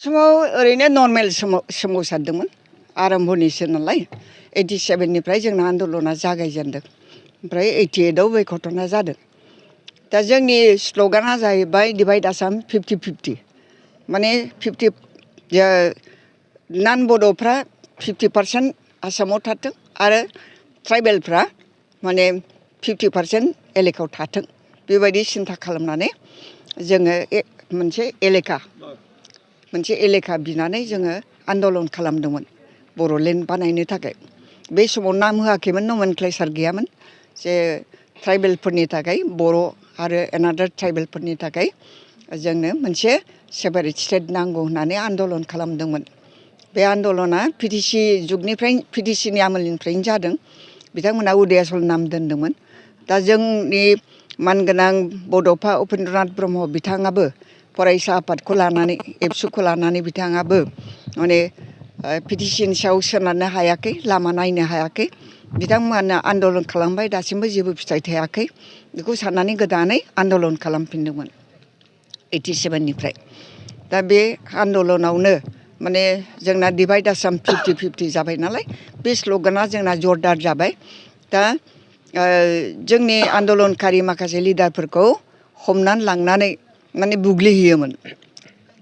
समाव ओरैनो नर्मेल सोमावसारदोंमोन आरम्भनिसो नालाय 87 निफ्राय जोंना आन्दलना जागायजेनदों ओमफ्राय 88 आव बे घटना जादों दा जोंनि स्ल'गाना जाहैबाय डिभाइड आसाम 50-50 माने 50 नान बड'फ्रा 50% आसामाव थाथों आरो ट्राइबेलफ्रा माने 50% एलेकायाव थाथों बेबायदि सिन्था खालामनानै जोङो मोनसे एलेका बिनानै जोङो आन्दलन खालामदोंमोन बर'लेण्ड बानायनो थाखाय बे समाव नाम होआखैमोन नमेनक्लेचार गैयामोन जे ट्राइबेलफोरनि थाखाय बर' आरो एनादार ट्राइबेलफोरनि थाखाय जोंनो मोनसे सेपारेट स्टेट नांगौ होननानै आन्दलन खालामदोंमोन बे आन्दलना पिटिसि जुगनिफ्राय पिटिसिनि आमोलनिफ्रायनो जादों बिथांमोना उदयाचल नाम दोनदोंमोन दा जोंनि मानगोनां बड'फा उपेन्द्रनाथ ब्रह्म बिथाङाबो फरायसा आफादखौ लानानै एबसुखौ लानानै बिथाङाबो माने पिटिसिनि सायाव सोनारनो हायाखै लामा नायनो हायाखै बिथांमोना आन्दलन खालामबाय दासिमबो जेबो फिथाइ थायाखै बेखौ साननानै गोदानै आन्दलन खालामफिनदोंमोन 87 निफ्राय दा बे आन्दलनावनो माने जोंना डिभाइड आसाम 50-50 जाबाय नालाय बे स्ल'गाना जोंना जरदार जाबाय दा जोंनि आन्दलनकारि माखासे लिडारफोरखौ हमनानै लांनानै माने बुग्लिहैयोमोन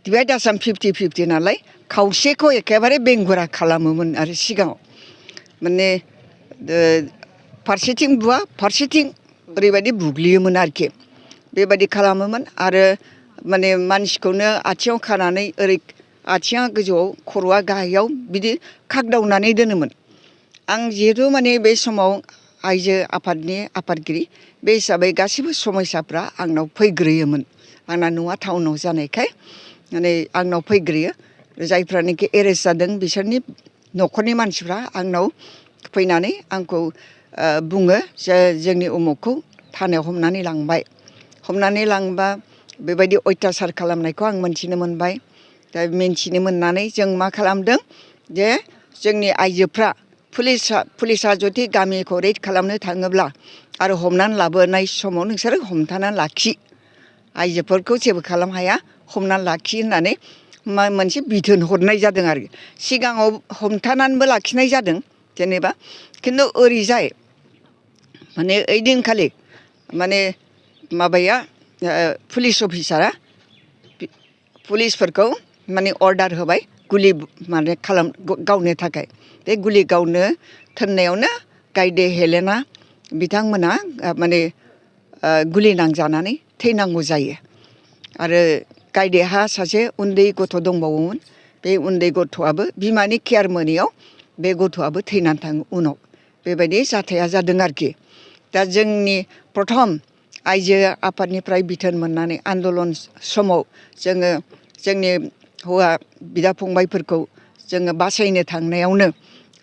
डिभाइड आसाम 50-50 नालाय खावसेखौ एखेबारे बेंगुरा खालामोमोन आरो सिगाङाव माने फारसेथिं बुवा फारसेथिं ओरैबायदि बुग्लियोमोन आरोखि बेबायदि खालामोमोन आरो माने मानसिखौनो आथिङाव खानानै ओरै आथिङा गोजौआव खर'आ गाहायाव बिदि खागदावनानै दोनोमोन आं जिहेथु माने बे समाव आइजो आफादनि आफादगिरि बे हिसाबै गासैबो समयसाफ्रा आंनाव फैग्रोयोमोन आंना न'आ टाउनाव जानायखाय माने आंनाव फैग्रोयो जायफ्रानोखि एरेस्ट जादों बिसोरनि न'खरनि मानसिफ्रा आंनाव फैनानै आंखौ बुङो जे जोंनि उमुखखौ थानायाव हमनानै लांबा बेबायदि अयथासार खालामनायखौ आं मोनथिनो मोनबाय दा मिन्थिनो मोननानै जों मा खालामदों जे जोंनि आइजोफ्रा पुलिसा जुदि गामिखौ रेड खालामनो थाङोब्ला आरो हमनानै लाबोनाय समाव नोंसोरो हमथानानै लाखि आइजोफोरखौ जेबो खालाम हाया हमनानै लाखि होननानै मोनसे बिथोन हरनाय जादों आरो सिगाङाव हमथानानैबो लाखिनाय जादों जेनेबा खिन्थु ओरैजाय माने ओइदिनखालि माने माबाया पुलिस अफिसारा पुलिसफोरखौ माने अर्डार होबाय गुलि माने गावनो थाखाय बे गुलि गावनो थोननायावनो गायदे हेलेना बिथांमोना माने गुलि नांजानानै थैनांगौ जायो आरो गायदेहा सासे उन्दै गथ' दंबावोमोन बे उन्दै गथ'आबो बिमानि केयार मोनैयाव बे गथ'आबो थैनानै थाङो उनाव बेबायदि जाथाया जादों आरोखि दा जोंनि प्रथम आइजो आफादनिफ्राय बिथोन मोननानै आन्दलन समाव जोङो जोंनि हौवा बिदा फंबायफोरखौ जोङो बासायनो थांनायावनो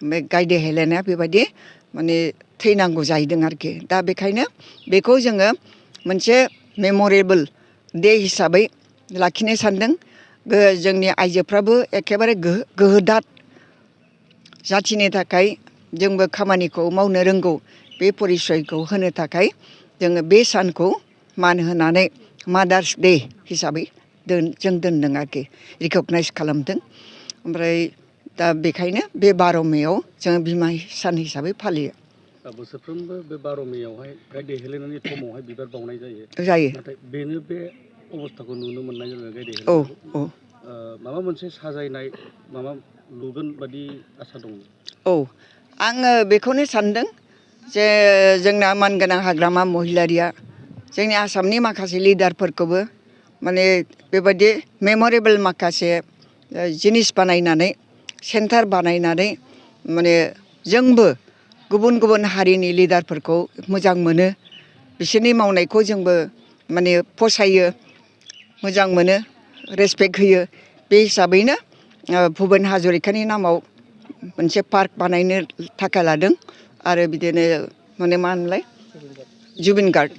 बे गायदे हेलेनाया बेबायदि माने थैनांगौ जाहैदों आरोखि दा बेखायनो बेखौ जोङो मोनसे मेम'रेबोल दे हिसाबै लाखिनो सानदों जोंनि आइजोफ्राबो एखेबारे गोहोदात जाथिनि थाखाय जोंबो खामानिखौ मावनो रोंगौ बे परिसयखौ होनो थाखाय जोङो बे सानखौ मान होनानै मादार्स दे हिसाबै जों दोनदों आरोखि रिकगनाइज खालामदों ओमफ्राय दा बेखायनो बे 12 मेआव जों बिमा सान हिसाबै फालियो बोसोरफ्रोमबो बे 12 मेआवहाय गायदे हेलेनानि थमावहाय बिबार बावनाय जायो नाथाय बेनो बे अबस्थाखौ नुनो मोननाय जादों गायदे औ हेलेनाखौ माबा मोनसे साजायनाय माबा लुगोन बादि आसा दङ औ आङो बेखौनो सानदों जे जोंना मानगोनां हाग्रामा महिलारिया जोंनि आसामनि माखासे लिडारफोरखौबो माने बेबायदि मेम'रेबोल माखासे जिनिस बानायनानै सेन्टार बानायनानै माने जोंबो गुबुन गुबुन हारिनि लिडारफोरखौ मोजां मोनो बिसोरनि मावनायखौ जोंबो माने फसायो मोजां मोनो रेसपेक्ट होयो बे हिसाबैनो भुपेन हाजरिकानि नामाव मोनसे पार्क बानायनो थाखाय लादों आरो बिदिनो माने मा होनलाय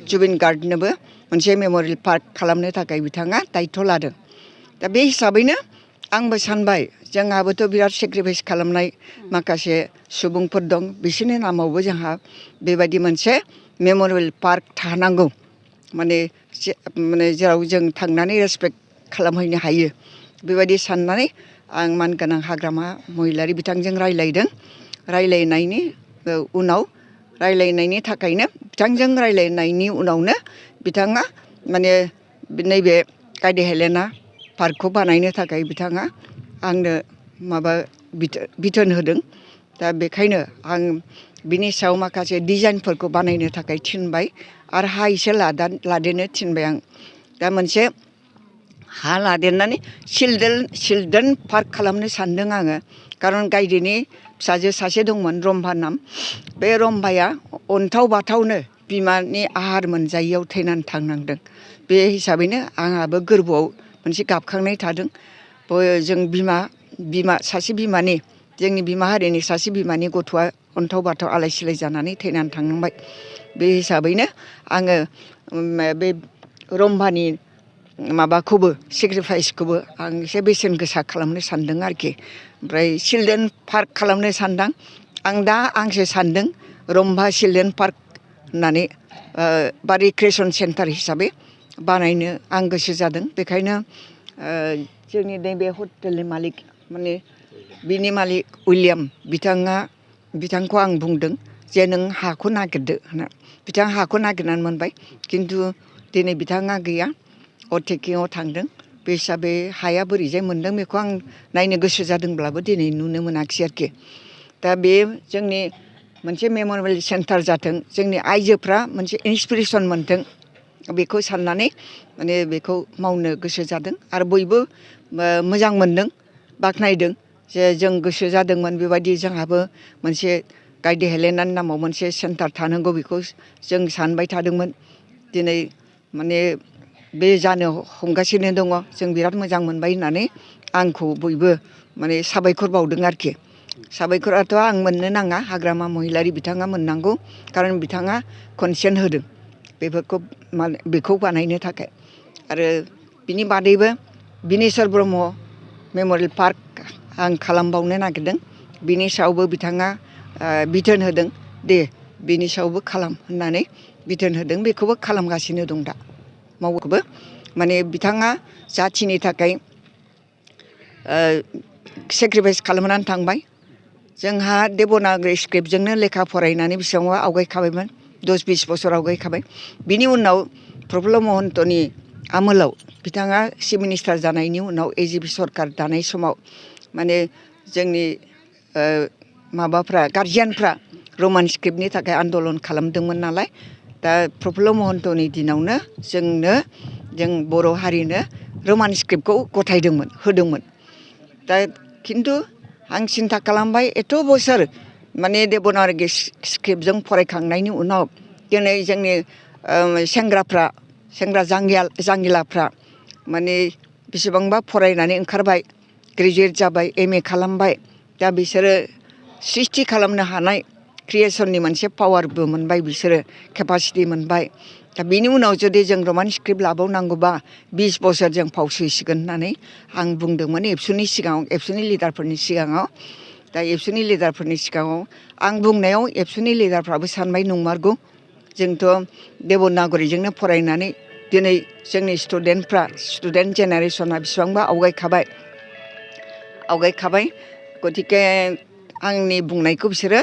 जुबिन गार्डनोबो मोनसे मेम'रियेल पार्क खालामनो थाखाय बिथाङा दायथ' लादों दा बे हिसाबैनो आंबो सानबाय जोंहाबोथ' बिराद सेक्रिफाइस खालामनाय माखासे सुबुंफोर दं बिसोरनि नामावबो जोंहा बेबायदि मोनसे मेम'रियेल पार्क थानांगौ माने जेराव जों थांनानै रेसपेक्ट खालामहैनो हायो बेबायदि साननानै आं मानगोनां हाग्रामा महिलारि बिथांजों रायलायदों। रायलायनायनि उनाव रायलायनायनि थाखायनो बिथांजों रायलायनायनि उनावनो बिथाङा माने नैबे गायदे हेलेना पार्कखौ बानायनो थाखाय बिथाङा आंनो माबा बिथोन होदों। दा बेखायनो आं बिनि सायाव माखासे डिजाइनफोरखौ बानायनो थाखाय थिनबाय आरो हा एसे लादेरनो थिनबाय आं। दा मोनसे हा लादेरनानै चिल्ड्रेन पार्क खालामनो सानदों आङो। खारन गायदेनि फिसाजो सासे दंमोन रम्भा नाम। बे रम्भाया अन्थाव बाथावनो बिमानि आहार मोनजायैयाव थैनानै थांनांदों। बे हिसाबैनो आंहाबो गोरबोआव मोनसे गाबखांनाय थादों। जों सासे बिमानि जोंनि बिमा हारिनि सासे बिमानि गथ'आ अन्थाव बाथाव आलाय सिलाय जानानै थैनानै थांनांबाय। बे हिसाबैनो आङो बे रम्भानि माबाखौबो सेक्रिफाइसखौबो आं एसे बेसेन गोसा खालामनो सानदों आरोखि। ओमफ्राय चिल्ड्रेन पार्क खालामनो सानदों आं। दा आंसो सानदों रम्भा चिल्ड्रेन पार्क होननानै बा रिक्रिएसन सेन्टार हिसाबै बानायनो आं गोसो जादों। बेखायनो जोंनि नैबे हटेलनि मालिक माने बिनि मालिक उइलियाम बिथांखौ आं बुंदों जे नों हाखौ नागिरदो होनना। बिथाङा हाखौ नागिरनानै मोनबाय, खिन्थु दिनै बिथाङा गैया, अटेकिंआव थांदों। बे हिसाबै हाया बोरैजाय मोनदों बेखौ आं नायनो गोसो जादोंब्लाबो दिनै नुनो मोनाखिसै आरोखि। दा बे जोंनि मोनसे मेम'रियेल सेन्टार जाथों, जोंनि आइजोफ्रा मोनसे इन्सपिरेसन मोनथों, बेखौ साननानै माने बेखौ मावनो गोसो जादों। आरो बयबो मोजां मोनदों, बाख्नायदों जे जों गोसो जादोंमोन बेबायदि जोंहाबो मोनसे गायदे हेलेनानि नामाव मोनसे सेन्टार थानांगौ, बेखौ जों सानबाय थादोंमोन। दिनै माने बे जानो हमगासिनो दङ। जों बिराद मोजां मोनबाय होननानै आंखौ बयबो माने साबायखर बावदों आरोखि। साबायखराथ' आं मोननो नाङा, हाग्रामा महिलारि बिथाङा मोननांगौ। खारन बिथाङा कनसेन्ट होदों बेखौ बानायनो थाखाय। आरो बिनि बादैबो बिनेस्वर ब्रह्म मेम'रियेल पार्क आं खालामबावनो नागिरदों। बिनि सायावबो बिथाङा बिथोन होदों, दे बिनि सायावबो खालाम होननानै बिथोन होदों। बेखौबो खालामगासिनो दं दा मावोबो। माने बिथाङा जाथिनि थाखाय सेक्रिफाइस खालामनानै थांबाय। जोंहा देबनागरि स्क्रिप्टजोंनो लेखा फरायनानै बेसेबांबा आवगायखाबायमोन, 10-20 बोसोर आवगायखाबाय। बिनि उनाव प्रफुल्ल महन्तनि आमोलाव बिथाङा चिफ मिनिस्टार जानायनि उनाव एजिपि सरकार दानाय समाव माने जोंनि माबाफ्रा गार्जियानफ्रा रमान स्क्रिप्टनि थाखाय आन्दलन खालामदोंमोन नालाय। दा प्रफुल्ल महन्तनि दिनावनो जों बर' हारिनो रमान स्क्रिप्टखौ गथायदोंमोन, होदोंमोन। दा खिन्थु आं सिन्था खालामबाय, एथ' बोसोर माने देबनागरि स्क्रिप्टजों फरायखांनायनि उनाव दिनै जोंनि सेंग्रा जांगिलाफ्रा माने बेसेबांबा फरायनानै ओंखारबाय, ग्रेजुवेट जाबाय, MA खालामबाय। दा बिसोरो सृष्टि खालामनो हानाय क्रिएसननि मोनसे पावारबो मोनबाय, बिसोरो केपासिटि मोनबाय। दा बिनि उनाव जुदि जों रमान स्क्रिप्ट लाबावनांगौबा 20 बोसोर जों फावसयसिगोन होननानै आं बुंदोंमोन एबसुनि सिगाङाव, एबसुनि लिडारफोरनि सिगाङाव। दा एबसुनि लिडारफोरनि सिगाङाव आं बुंनायाव एबसुनि लिडारफ्राबो सानबाय नंमारगौ, जोंथ' देबनागरिजोंनो फरायनानै दिनै जोंनि स्टुडेन्ट जेनेरेसना बेसेबांबा आवगायखाबाय। गतिके आंनि बुंनायखौ बिसोरो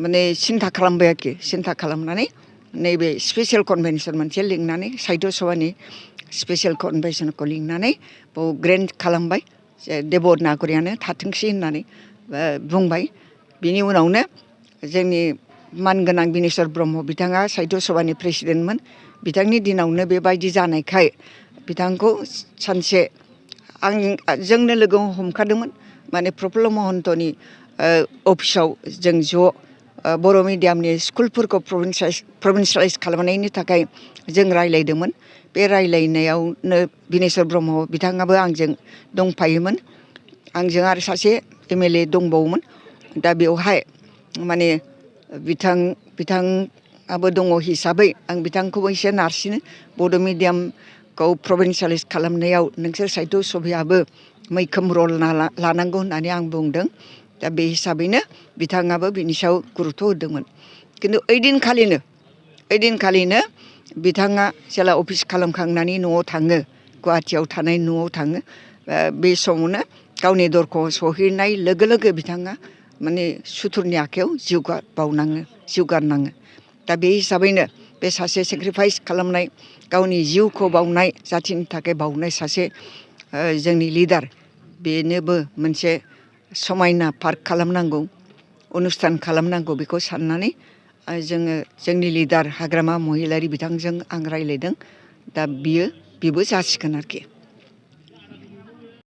माने सिन्था खालामबाय आरोखि। सिन्था खालामनानै नैबे स्पेसियेल कनभेनसन मोनसे लिंनानै, साहित्य सभानि स्पेसियेल कनभेनसनखौ लिंनानै बाव ग्रेन्ट खालामबाय, देबनागरियानो थाथोंसै होननानै बुंबाय। बिनि उनावनो जोंनि मानगोनां बिनेस्वर ब्रह्म बिथाङा साहित्य सभानि प्रेसिडेन्टमोन। बिथांनि दिनावनो बेबायदि जानायखाय बिथांखौ सानसे जोंनो लोगो हमखादोंमोन। माने प्रफुल्ल महन्तनि अफिसाव जों ज' बर' मिडियामनि स्कुलफोरखौ प्रभिन्सियेलाइज खालामनायनि थाखाय जों रायलायदोंमोन। बे रायलायनायावनो बिनेस्वर ब्रह्म बिथाङाबो आंजों दंफायोमोन। आंजों आरो सासे MLA दंबावोमोन। दा बेवहाय माने बिथाङाबो दङ हिसाबै आं बिथांखौबो एसे नारसिनो, बड' मिडियामखौ प्रभिन्सियेलाइज खालामनायाव नोंसोर साहित्य सभायाबो मैखोम रल लानांगौ होननानै आं बुंदों। दा बे हिसाबैनो बिथाङाबो बिनि सायाव गुरुत्थ' होदोंमोन। खिन्थु ओइदिनखालिनो बिथाङा जेला अफिस खालामखांनानै न'आव थाङो, गुवाहाटियाव थानाय न'आव थाङो, बे समावनो गावनि दरखौ सहैनाय लोगो लोगो बिथाङा माने सुथुरनि आखायाव जिउ गारनाङो दा बे हिसाबैनो बे सासे सेक्रिफाइस खालामनाय गावनि जिउखौ बावनाय जाथिनि थाखाय बावनाय सासे जोंनि लिडार बेनोबो मोनसे समायना पार्क खालामनांगौ अनुस्थान खालामनांगौ बेखौ साननानै जोङो जोंनि लिडार हाग्रामा महिलारि बिथांजों आं रायज्लायदों दा बेबो जासिगोन आरोखि